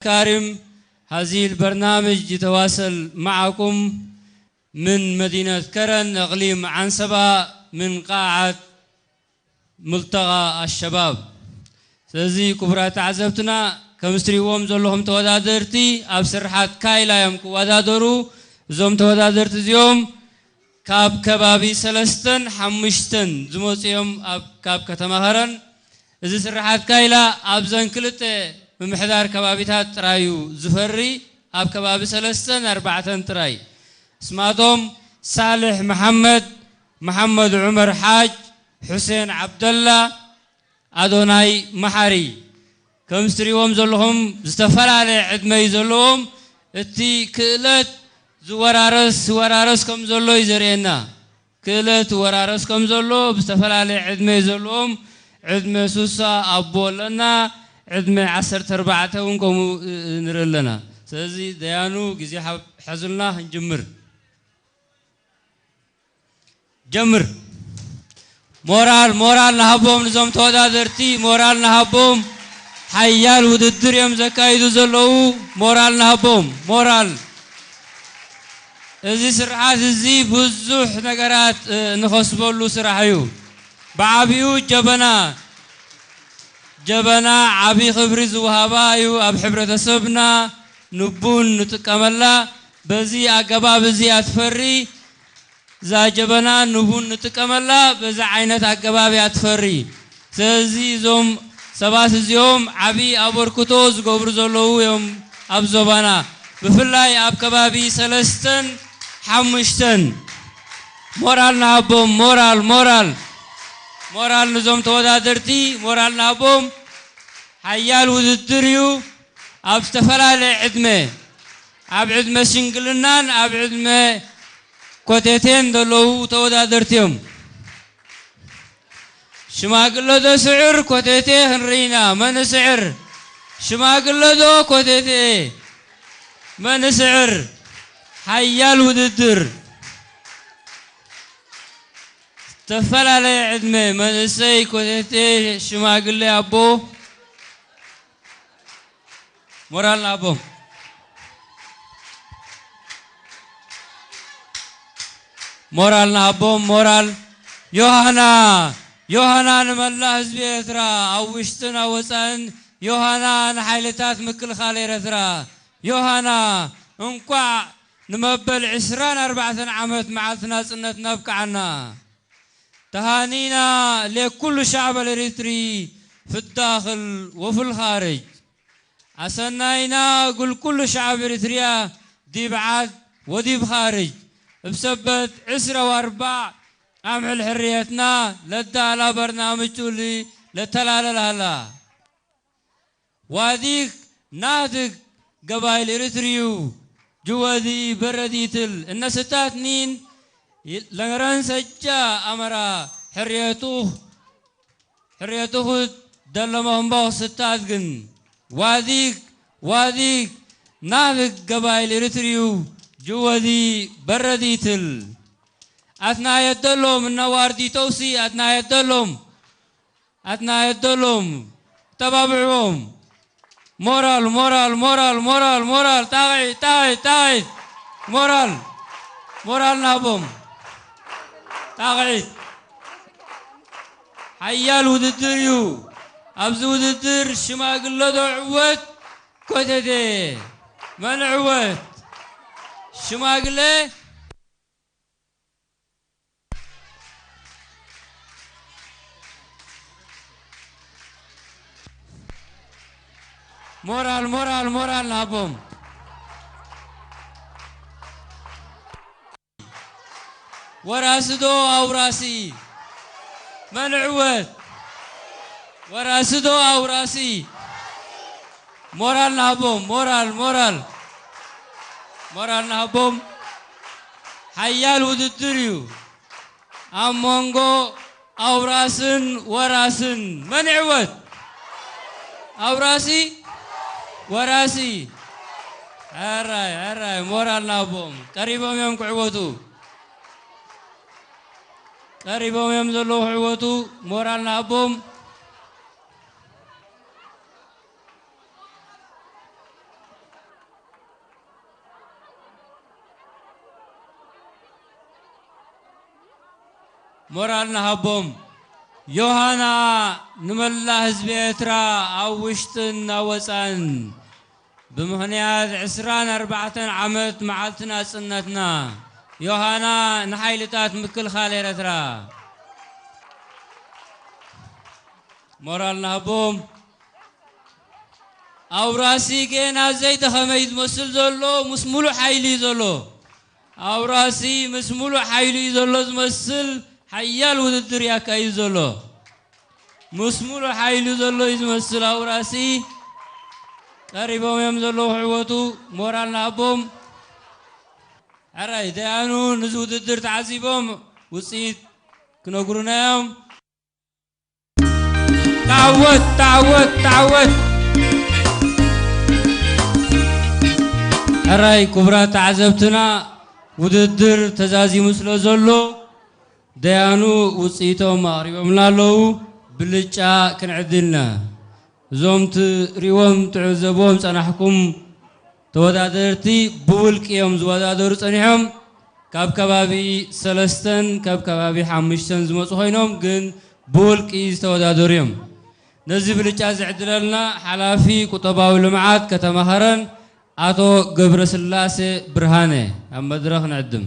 كارم، هذه البرنامج يتواصل معكم من مدينة كرن، إقليم عنسبة، من قاعة ملتقى الشباب. ስለዚ ክቡራት ተዓዘብትና፣ ከም እትሪእዎም ዘለኹም ተወዳደርቲ ኣብ ስርሓት ካይላ እዮም ክወዳደሩ። እዞም ተወዳደርቲ እዚኦም ካብ ከባቢ ሰለስተን ሓሙሽተን ዝመፁ እዮም፣ ኣብ ካብ ከተማ ከረን። እዚ ስርሓት ካይላ ኣብዘን ክልተ ምምሕዳር ከባቢታት ጥራይ እዩ ዝፈሪ፣ ኣብ ከባቢ ሰለስተን ኣርባዕተን ጥራይ። ስማቶም ሳልሕ መሓመድ፣ መሓመድ ዑመር ሓጅ፣ ሑሴን ዓብደላ፣ ኣዶናይ መሓሪ። ከም እትሪእዎም ዘለኹም ዝተፈላለየ ዕድመ እዩ ዘለዎም። እቲ ክእለት ዝወራረስ ዝወራረስ ከም ዘሎ እዩ ዘርእየና። ክእለት ዝወራረስ ከም ዘሎ ብዝተፈላለየ ዕድመ እዩ ዘለዎም። ዕድመ ሱሳ ኣቦ ኣለና፣ ዕድመ ዓሰርተ ኣርባዕተ እውን ከምኡ ንርኢ ኣለና። ስለዚ ደያኑ ግዜ ሓብ-፣ ሓዙልና ክንጅምር። ጀምር። ሞራል፣ ሞራል ንሃቦም፣ ንዞም ተወዳደርቲ ሞራል ንሃቦም። ሓያል ውድድር እዮም ዘካይዱ ዘለዉ። ሞራል ንሃቦም፣ ሞራል። እዚ ስርሓት እዚ ብዙሕ ነገራት፣ እ፣ ንኸስበሉ ስራሕ እዩ። ብዓቢኡ ጀበና፣ ጀበና ዓቢ ክብሪ ዝወሃባ እዩ ኣብ ሕብረተሰብና። ንቡን ንጥቀመላ፣ በዚ ኣገባብ እዚ እያ ትፈሪ። እዛ ጀበና ንቡን ንጥቀመላ፣ በዚ ዓይነት ኣገባብ እያ ትፈሪ። ስለዚ እዞም ሰባት እዚኦም ዓቢ ኣበርክቶ ዝገብሩ ዘለዉ እዮም ኣብ ዞባና፣ ብፍላይ ኣብ ከባቢ ሰለስተን ሓሙሽተን። ሞራል ንሃቦም፣ ሞራል፣ ሞራል፣ ሞራል ንዞም ተወዳደርቲ፣ ሞራል ንሃቦም። ሓያል ውድድር እዩ። ኣብ ዝተፈላለየ ዕድመ፣ ኣብ ዕድመ ሽንግልናን ኣብ ዕድመ ኮቴቴን ዘለዉ ተወዳደርቲ እዮም። ሽማግለ ዶ ስዕር ኮቴቴ ክንርኢ ኢና። መን ስዕር? ሽማግለ ዶ ኮቴቴ? መን ስዕር? ሓያል ውድድር። ዝተፈላለየ ዕድመ፣ መንእሰይ፣ ኮቴቴ፣ ሽማግለ፣ ኣቦ። ሞራል ንሃቦም። ሞራል ንሃቦም፣ ሞራል። ዮሃና፣ ዮሃና ንመላእ ህዝቢ ኤርትራ፣ ኣብ ውሽጥን ኣብ ወጻእን፣ ዮሃና ንሓይልታት ምክልኻል ኤርትራ። ዮሃና፣ እንቋዕ ንመበል ዕስራን ኣርባዕተን ዓመት መዓልቲ ናጽነት ነብቅዓና። ተሃኒና ሌኩሉ ሻዕብ ኣልኤሪትሪ ፊ ዳኽል ወፊ ልኻርጅ። ኣሰናይና እግል ኩሉ ሻዕብ ኤሪትርያ ዲብ ዓድ ወዲብ ኻርጅ። እብ ሰበት ዕስረ ወኣርባዕ ኣምዕል ሕርየትና ለዳላ በርናምጅ ቱሊ ለተላለል ሀላ። ዋዲግ ናድግ ገባይል ኤሪትርዩ ጅወዲ በረዲትል እነ ስታት ኒን ለንረን ሰጃ ኣመራ ሕርየቱኽ ሕርየቱኹ ደለመ እምቦ ስታት ግን ዋዲግ ዋዲግ ናድግ ገባይል ኤሪትርዩ ጅወዲ በረዲትል ኣትናየት ደሎም እነ ዋርዲ ተውሲ ኣትናየት ደሎም ኣትና የደሎም ተባብዕዎም። ሞራል ሞራል ሞራል ሞራል ሞራል ጣቕዒት ጣቕዒት ጣቕዒት ሞራል ሞራል ናቦም ጣቕዒት ሓያል ውድድር እዩ። ኣብዚ ውድድር ሽማግለ ዶ ዕወት ኮተቴ መን ዕወት ሽማግለ ሞራል ሞራል ሞራል ንሃቦም። ወራሲ ዶ ኣውራሲ መን ዕወት? ወራሲ ዶ ኣውራሲ? ሞራል ንሃቦም ሞራል ሞራል ሞራል ንሃቦም። ሓያል ውድድር እዩ ኣብ መንጎ ኣውራስን ወራስን መን ይዕወት? ኣውራሲ ወራሲ። ሕራይ ሕራይ ሞራል ናቦም ቀሪቦም እዮም ክዕወቱ። ቀሪቦም እዮም ዘለዉ ክዕወቱ። ሞራል ናቦም። ሞራል ንሃቦም። ዮሃና ንመላእ ህዝቢ ኤርትራ ኣብ ውሽጥን ኣብ ወጻእን ብምኽንያት ዕስራን ኣርባዕተን ዓመት መዓልቲ ናጽነትና፣ ዮሃና ንሓይልታት ምክልኻል ኤርትራ። ሞራል ንሃቦም። ኣውራሲ ጌና ዘይደኸመ እዩ ዝመስል ዘሎ፣ ምስ ሙሉእ ሓይሊ እዩ ዘሎ። ኣውራሲ ምስ ሙሉእ ሓይሊ እዩ ዘሎ ዝመስል፣ ሓያል ውድድር ያካይድ ዘሎ። ምስ ሙሉእ ሓይሊ ዘሎ እዩ ዝመስል ኣውራሲ። ቀሪቦም እዮም ዘለዉ ክዕወቱ፣ ሞራል ንሃቦም። ሕራይ ደያኑ ነዚ ውድድር ተዓዚቦም ውፅኢት ክነግሩና እዮም። ተዓወት፣ ተዓወት፣ ተዓወት። ሕራይ ክቡራት ተዓዘብትና፣ ውድድር ተዛዚሙ ስለ ዘሎ፣ ደያኑ ውፅኢቶም ኣቕሪቦምና ኣለዉ። ብልጫ ክንዕድልና። እዞም ትሪእዎም ትዕዘብዎም ጸናሕኩም ተወዳደርቲ ብውልቂ እዮም ዝወዳደሩ ጸኒሖም። ካብ ከባቢ ሰለስተን ካብ ከባቢ ሓሙሽተን ዝመጹ ኮይኖም ግን ብውልቂ ዝተወዳደሩ እዮም። ነዚ ብልጫ ዝዕድለልና ሓላፊ ቁጠባዊ ልምዓት ከተማ ኸረን ኣቶ ገብረስላሴ ብርሃነ ኣብ መድረኽ ንዕድም።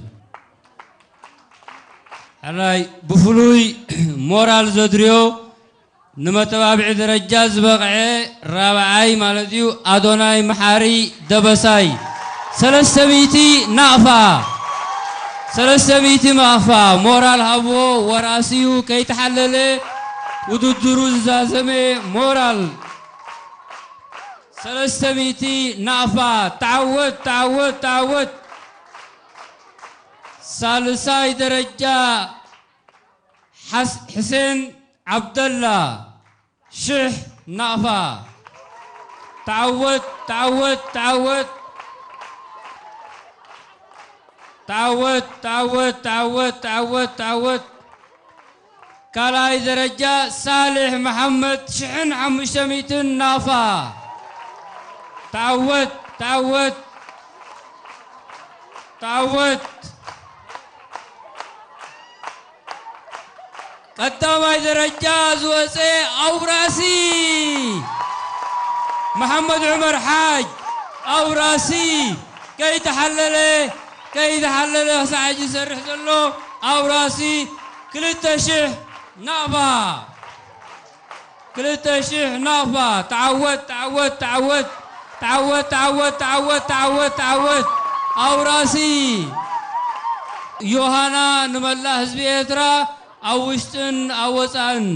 ሕራይ ብፍሉይ ሞራል ዘድርዮ ንመተባብዒ ደረጃ ዝበቕዐ ራብዓይ ማለት እዩ ኣዶናይ መሓሪ ደበሳይ ሰለስተ ሚእቲ ናቕፋ፣ ሰለስተ ሚእቲ ናቕፋ። ሞራል ሃብዎ፣ ወራሲ እዩ፣ ከይተሓለለ ውድድሩ ዝዛዘመ። ሞራል ሰለስተ ሚእቲ ናቕፋ። ተዓወት፣ ተዓወት፣ ተዓወት። ሳልሳይ ደረጃ ሓስ-፣ ሕሴን ዓብደላ ሽሕ ናቕፋ። ተዓወት፣ ተዓወት፣ ተዓወት። ተዓወት፣ ተዓወት፣ ተዓወት፣ ተዓወት፣ ተዓወት። ካልኣይ ደረጃ ሳልሕ መሓመድ ሽሕን ሓሙሽተ ሚእትን ናቕፋ። ተዓወት፣ ተዓወት፣ ተዓወት። ቀዳማይ ደረጃ ዝወፀ ኣውራሲ መሓመድ ዑመር ሓጅ፣ ኣውራሲ ከይተሓለለ፣ ከይተሓለለ ክሳዕ ሕጂ ዝሰርሕ ዘሎ ኣውራሲ ክልተ ሽሕ ናቕፋ። ክልተ ሽሕ ናቕፋ። ተዓወት፣ ተዓወት፣ ተዓወት። ተዓወት፣ ተዓወት፣ ተዓወት፣ ተዓወት፣ ተዓወት። ኣውራሲ ዮሃና ንመላእ ህዝቢ ኤርትራ ኣብ ውሽጥን ኣብ ወጻእን።